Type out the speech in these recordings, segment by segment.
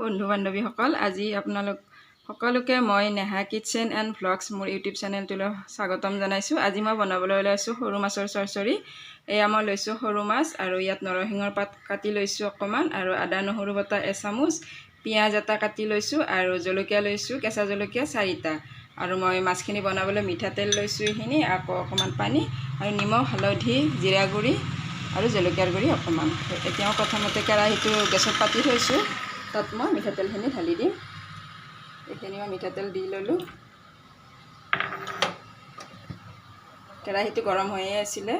বন্ধু বান্ধৱীসকল, আজি আপোনালোক সকলোকে মই নেহা কিটচেন এণ্ড ভ্লগছ মোৰ ইউটিউব চেনেলটোলৈ স্বাগতম জনাইছোঁ। আজি মই বনাবলৈ ওলাইছোঁ সৰু মাছৰ চৰচৰি। এয়া মই লৈছোঁ সৰু মাছ আৰু ইয়াত নৰসিংহৰ পাত কাটি লৈছোঁ অকণমান, আৰু আদা নহৰু বটা এচামুচ, পিঁয়াজ এটা কাটি লৈছোঁ আৰু জলকীয়া লৈছোঁ, কেঁচা জলকীয়া 4টা। আৰু মই মাছখিনি বনাবলৈ মিঠাতেল লৈছোঁ এইখিনি, আকৌ অকণমান পানী আৰু নিমখ, হালধি, জিৰা গুড়ি আৰু জলকীয়াৰ গুড়ি অকণমান। এতিয়া মই প্ৰথমতে কেৰাহীটো গেছত পাতি থৈছোঁ, তাত মই মিঠাতেলখিনি ঢালি দিম। এইখিনি মই মিঠাতেল দি ল'লোঁ। কেৰাহীটো গৰম হৈয়ে আছিলে।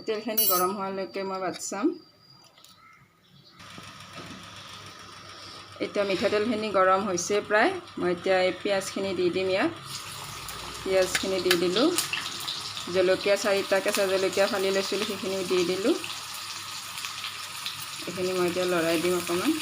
তেলখিনি গৰম হোৱালৈকে মই বাট চাম। এতিয়া মিঠাতেলখিনি গৰম হৈছে প্ৰায়। মই এতিয়া এই পিঁয়াজখিনি দি দিম। ইয়াত পিঁয়াজখিনি দি দিলোঁ। জলকীয়া 4টা কেঁচা জলকীয়া ফালি লৈছিলোঁ, সেইখিনিও দি দিলোঁ। এইখিনি মই এতিয়া লৰাই দিম অকণমান।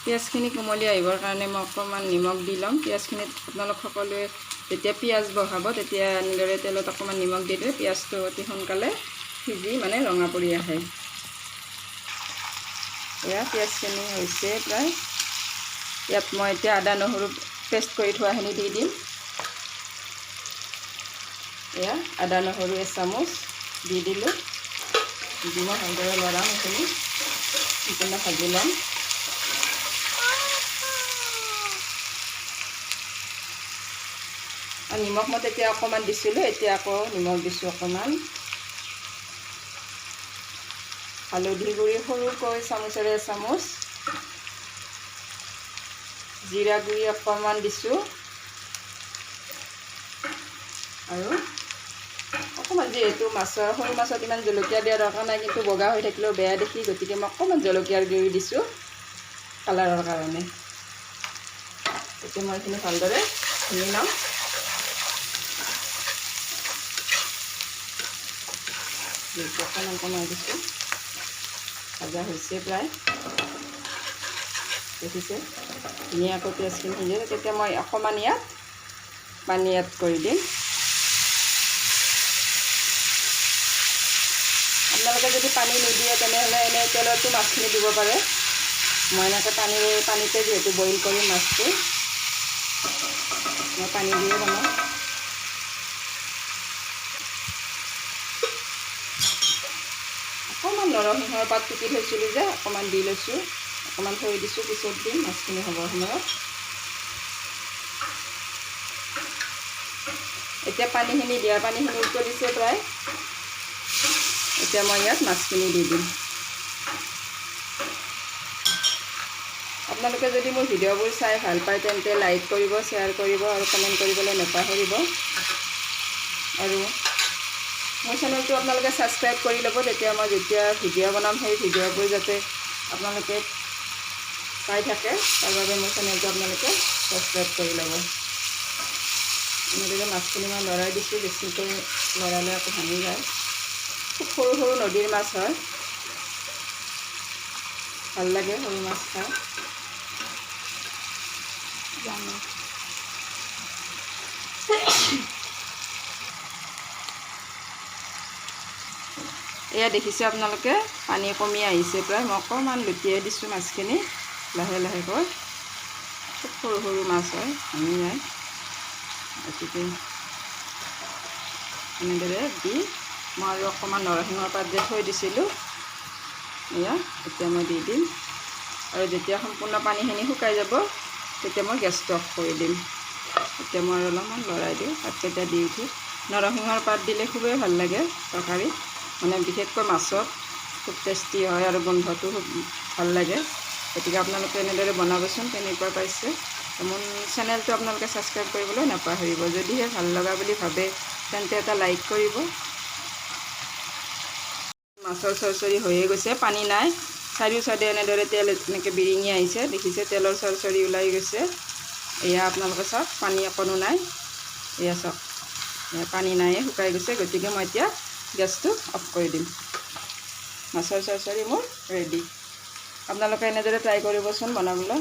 পিঁয়াজখিনি কোমলি আহিবৰ কাৰণে মই অকণমান নিমখ দি ল'ম। পিঁয়াজখিনিত আপোনালোক সকলোৱে যেতিয়া পিঁয়াজ বহাব তেতিয়া এনেদৰে তেলত অকণমান নিমখ দি দিলে পিঁয়াজটো অতি সোনকালে সিজি মানে ৰঙা পৰি আহে। এয়া পিঁয়াজখিনি হৈছে প্ৰায়। ইয়াত মই এতিয়া আদা নহৰু পেষ্ট কৰি থোৱাখিনি দি দিম। এয়া আদা নহৰু এচামুচ দি দিলোঁ। দি মই ভালদৰে লৰাম, এইখিনি সম্পূৰ্ণ ভাজি ল'ম। আৰু নিমখ মই তেতিয়া অকণমান দিছিলোঁ, এতিয়া আকৌ নিমখ দিছোঁ অকণমান। হালধি গুড়ি সৰুকৈ চামুচেৰে এচামুচ, জিৰা গুড়ি অকণমান দিছোঁ, আৰু অকণমান যিহেতু মাছৰ সৰু মাছত ইমান জলকীয়া দিয়া দৰকাৰ নাই, কিন্তু বগা হৈ থাকিলেও বেয়া দেখি, গতিকে মই অকণমান জলকীয়াৰ গুড়ি দিছোঁ কালাৰৰ কাৰণে। এতিয়া মই এইখিনি ভালদৰে ভাজি ল'ম। অকণমান কমাই দিছোঁ। ভাজা হৈছে প্ৰায়, দেখিছে ধুনীয়াকৈ পিঁয়াজখিনি সিজিছে। তেতিয়া মই অকণমান ইয়াত পানী এড কৰি দিম। আপোনালোকে যদি পানী নিদিয়ে তেনেহ'লে এনেই তেলতো মাছখিনি দিব পাৰে। মই এনেকৈ পানীতে যিহেতু বইল কৰিম মাছটো, মই পানী দিয়ে বনাওঁ। অকণমান নৰসিংহৰ পাত কুটি থৈছিলোঁ যে, অকণমান দি লৈছোঁ, অকণমান থৈ দিছোঁ, পিছত দিম মাছখিনি হ'বৰ সময়ত। এতিয়া পানীখিনি দিয়া পানীখিনি উতলিছে প্ৰায়। এতিয়া মই ইয়াত মাছখিনি দি দিম। আপোনালোকে যদি মোৰ ভিডিঅ'বোৰ চাই ভাল পায় তেন্তে লাইক কৰিব, শ্বেয়াৰ কৰিব আৰু কমেণ্ট কৰিবলৈ নাপাহৰিব। আৰু মোৰ চেনেলটো আপোনালোকে ছাবস্ক্ৰাইব কৰি ল'ব, তেতিয়া মই যেতিয়া ভিডিঅ' বনাম সেই ভিডিঅ'বোৰ যাতে আপোনালোকে পাই থাকে, তাৰ বাবে মোৰ চেনেলটো আপোনালোকে ছাবস্ক্ৰাইব কৰি ল'ব। এনেদৰে মাছখিনি মই লৰাই দিছোঁ, বেছিকৈ লৰালে আকৌ ভাঙি যায়। খুব সৰু সৰু নদীৰ মাছ হয়, ভাল লাগে সৰু মাছ খাই। জানো এয়া দেখিছে আপোনালোকে পানী কমি আহিছে প্ৰায়। মই অকণমান লুটিয়াই দিছোঁ মাছখিনি লাহে লাহেকৈ। খুব সৰু সৰু মাছ হয়, ভাঙি যায়। গতিকে এনেদৰে দি মই আৰু অকণমান নৰসিংহৰ পাত যে থৈ দিছিলোঁ, এয়া এতিয়া মই দি দিম। আৰু যেতিয়া সম্পূৰ্ণ পানীখিনি শুকাই যাব তেতিয়া মই গেছটো অফ কৰি দিম। এতিয়া মই আৰু অলপমান লৰাই দিওঁ, পাতকেইটা দি উঠি। নৰসিংহৰ পাত দিলে খুবেই ভাল লাগে তৰকাৰীত, মানে বিশেষকৈ মাছত খুব টেষ্টি হয় আৰু গোন্ধটো খুব ভাল লাগে। গতিকে আপোনালোকে এনেদৰে বনাবচোন, কেনেকুৱা পাইছে। মোৰ চেনেলটো আপোনালোকে ছাবস্ক্ৰাইব কৰিবলৈ নাপাহৰিব। যদিহে ভাল লগা বুলি ভাবে তেন্তে এটা লাইক কৰিব। মাছৰ চৰচৰি হৈয়ে গৈছে, পানী নাই। চাৰিও চাইডে এনেদৰে তেল এনেকৈ বিৰিঙি আহিছে, দেখিছে তেলৰ চৰচৰি ওলাই গৈছে। এয়া আপোনালোকে চাওক, পানী অকণো নাই। এয়া চাওক, পানী নাই, শুকাই গৈছে। গতিকে মই এতিয়া গেছটো অফ কৰি দিম। মাছৰ চৰচৰি মোৰ ৰেডি। আপোনালোকে এনেদৰে ট্ৰাই কৰিবচোন বনাবলৈ।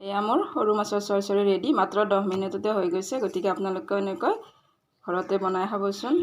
এয়া মোৰ সৰু মাছৰ চৰচৰি ৰেডি, মাত্ৰ 10 মিনিটতে হৈ গৈছে। গতিকে আপোনালোকেও এনেকৈ ঘৰতে বনাই খাবচোন।